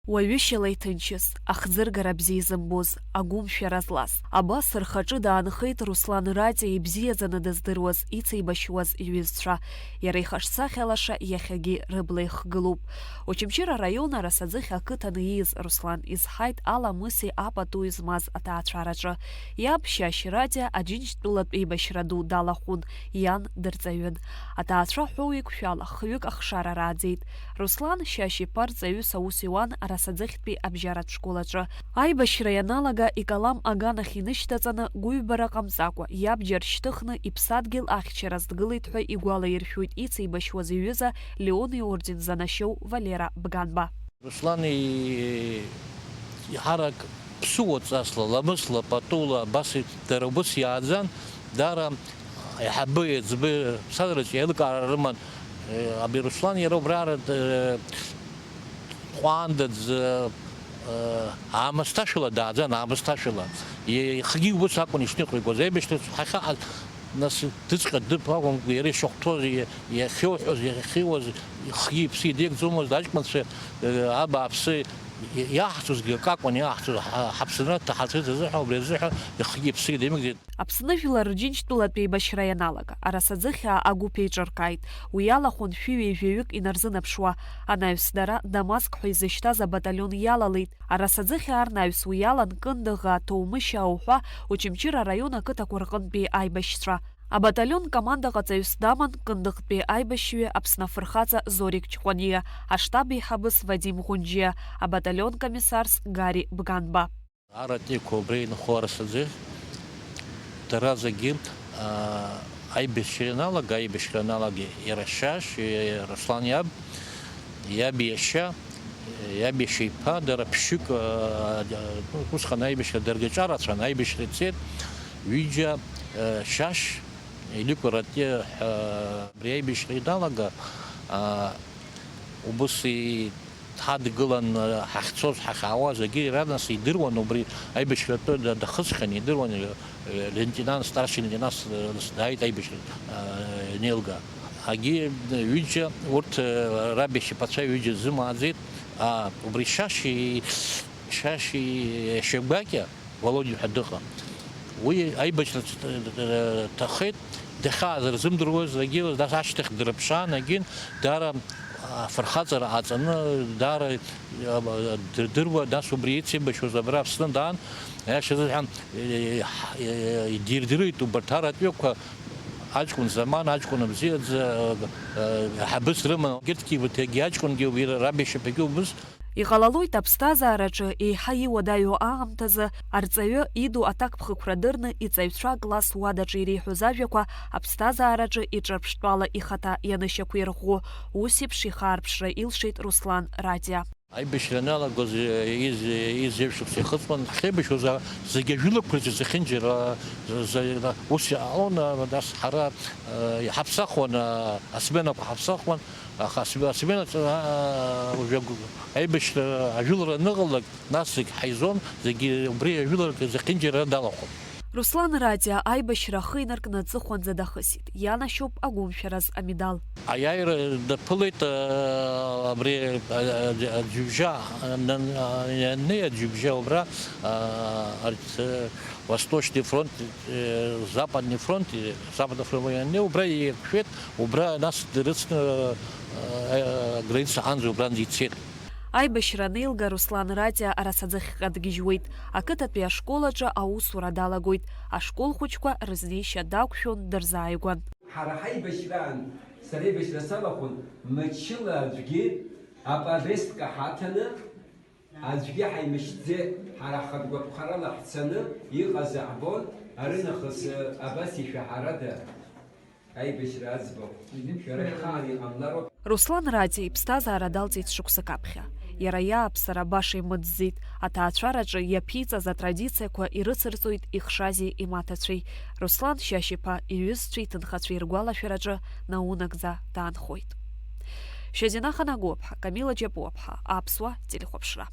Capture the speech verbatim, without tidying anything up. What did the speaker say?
Уаҩышьала иҭынчыз, ахӡыргара бзиа изымбоз, агәымшәара злаз. Абас рхаҿы даанхеит Руслан Радиа ибзиаӡаны дыздыруаз, ицеибашьуаз иҩызцәа. Иара ихаҿсахьа лаша иахьагьы рыбла ихгылоуп. Очамчыра араион Арасаӡыхь ақыҭан ииз Руслан изҳаит аламыси апатуи змаз аҭаацәараҿы. Иаб Шьашь Радиа Аџьынџьтәылатә еибашьра ду далахәын, иан дырҵаҩын. Аҭаацәа ҳәоу иқәшәала хҩык ахшара рааӡеит. Руслан Шьашь-иԥа рҵаҩыс аус иуан Арасаӡыхьтәи абжьаратә школ аҿы. Аибашьра ианалага, икалам аганахь инышьҭаҵаны, гәыҩбара ҟамҵакәа, иабџьар шьҭыхны, иԥсадгьыл ахьчараз дгылеит ҳәа игәалаиршәоит ицеибашьуаз иҩыза Леон иорден занашьоу Валера Бганба. Руслан и-, иҳарак ԥсыуа ҵасла, ламысла, патула, абас и-, дара убас иааӡан, даара аиҳабы, еиҵбы, ԥсҭазаараҿ еилкаара рыман. Э, абри Руслан иара убра ара, э, ҟәаандаӡа, э, аамысҭашәала дааӡан, аамысҭашәала. Ихгьы убыс акәын ишныҟәигоз, аибашьраҿ ҳахьаҳаз, нас дыҵҟьа дыԥ акәымкәа, иара ишахәҭоз, иа-, иахьоуҳәоз, иахьиуаз, ихгьы иԥсы идеигӡомызт, аҷкәынцәа, э, абааԥсы, иаҳцозгьы акакәын, иаҳцоз, ҳа-, ҳаԥсынра дҭаҳарц азыҳәа, убри азыҳәа ихгьы иԥсы идеигӡеит. Аԥсны жәлар Рџьынџьтәылатә еибашьра ианалага, Арасаӡыхьаа агәыԥ еиҿыркааит, уи алахәын шәи ҩажәаҩык инарзынаԥшуа, анаҩс дара Дамаск ҳәа изышьҭаз абаталион иалалеит. Арасаӡыхьаа рнаҩс уи алан Кындыӷаа, Ҭоумышьаа уҳәа Очамчыра араион ақыҭақәа рҟынтәи аибашьцәа. Абаталион командаҟаҵаҩыс даман Кындыӷтәи аибашьҩы Аԥсны афырхаҵа Зорик Ҷҟәаниа, аштаб еиҳабыс Вадим Ӷәынџьиа, абаталион комиссарс Гари Бганба. Аратәиқәа убра инхо Арасаӡыхь дара зегьы, аа, аибашьра ианалага, аибашьра аналага иара Шьашь, иа-, Руслан иаб, иаб иашьа, иаб иашьа иԥа, дара ԥшьҩык, аа, усҟан аибашьра даргьы аҿарацәан, аибашьра ицеит, ҩыџьа, аа, Шьашь, Илико Ратиа ҳәа абри аибашьра ианалага, аа, убыс и-, ҳадгылан, ҳахьцоз, ҳахьаауаз, егьи иара нас идыруан, убри аибашьратәы да-, дахысхьан, идыруан, э, лейтенант, старший лейтенант, э, дааит аибашьра, э, анеилга. Агьи ҩыџьа, урҭ, э, раб иашьа иԥацәа ҩыџьа зымааӡеит, а, убри Шьашь и-, Шьашь иашьа гәакьа, Володиа ҳәа дыҟан. Уи аибашьра ҭ-, ҭ-, ҭахеит, дахьааз рзымдыруаз, егьи нас ашьҭахь дырԥшаан, егьин, даара афырхаҵара ҟаҵаны, даара, а, дырдыруа, нас убри ицеибашьуаз абра Аԥсны даан, аиаша азыҳәан, е, е, идирдырит убарҭ аратәиқәа, аҷкәын заман, аҷкәын абзиаӡа, а, а, ҳабыс рыман, егьырҭгьы, егьи аҷкәынгьы, уи раб иашьаԥагьы убыс. Иҟалалоит аԥсҭазаараҿы еиҳа иуадаҩу аамҭазы арҵаҩы иду аҭакԥхықәра дырны иҵаҩцәа акласс уадаҿы иреиҳәоз ажәақәа аԥсҭазаараҿы иҿырԥштәала ихаҭа ианышьақәирӷәӷәо, ус еиԥш ихаарԥшра илшеит Руслан Радиа. Аибашьра аналагоз, из, из жәшықәса ихыҵуан, ҳахьеибашьуаз, а, зегьы ажәылақәа рҿы зехьынџьара, а, з-, з-, ус иҟалон, а, нас ҳара, а, иҳаԥсахуан, а, асменақәа ҳаԥсахуан. Аха асме-, асменаҿы, аа, уажәы агә-, аибашьра, ажәылара аныҟалалак, нас зегь ҳаизон, зегьы убри ажәыларак зехьынџьара далахәын. Руслан Радиа аибашьра ахы инаркны аҵыхәанӡа дахысит. Ианашьоуп агәымшәараз амедал. Аиааира даԥылеит, аа, абри, а, а, аӡҩыбжьа, а, нан-, а, ианнеи аӡҩыбжьа убра, аа, арҭ, а, Восточный фронт, э, Западный фронт, э, Западный фронт ианнеи, убра еиқәшәеит, убра нас дрыцны, э, э, аграница аҟынӡа убранӡа ицеит. Аибашьра анеилга Руслан Радиа арасаӡыхьҟа дгьежьуеит. Ақыҭатәи ашкол аҿы аусура далагоит. Ашкол хәыҷқәа рызнеишьа дақәшәон, дырзааигәан. Ҳара ҳаибашьраан, сара аибашьра салахәын, мчыла аӡәгьы аподестка ҳаҭаны, аӡәгьы ҳаимышьҭӡеит, ҳара ҳхатә гәаԥхарала ҳцаны иҟаз аҳбон, аринахыс абас ишәаҳәарада, аибашьра аӡбахә, шәара шәхаан иҟамлароуп. Руслан Радиа иԥсҭазаара далҵит шықәсык аԥхьа. Иара иааԥсара баша имыӡӡеит, аҭаацәараҿы иаԥиҵаз атрадициақәа ирыцырҵоит ихшази имаҭацәеи. Руслан Шьашь-иԥа иҩызцәеи иҭынхацәеи ргәалашәараҿы наунагӡа даанхоит. Шьазина Ханагәыаԥҳа, Камила Џьапуаԥҳа, Аԥсуа телехәаԥшра.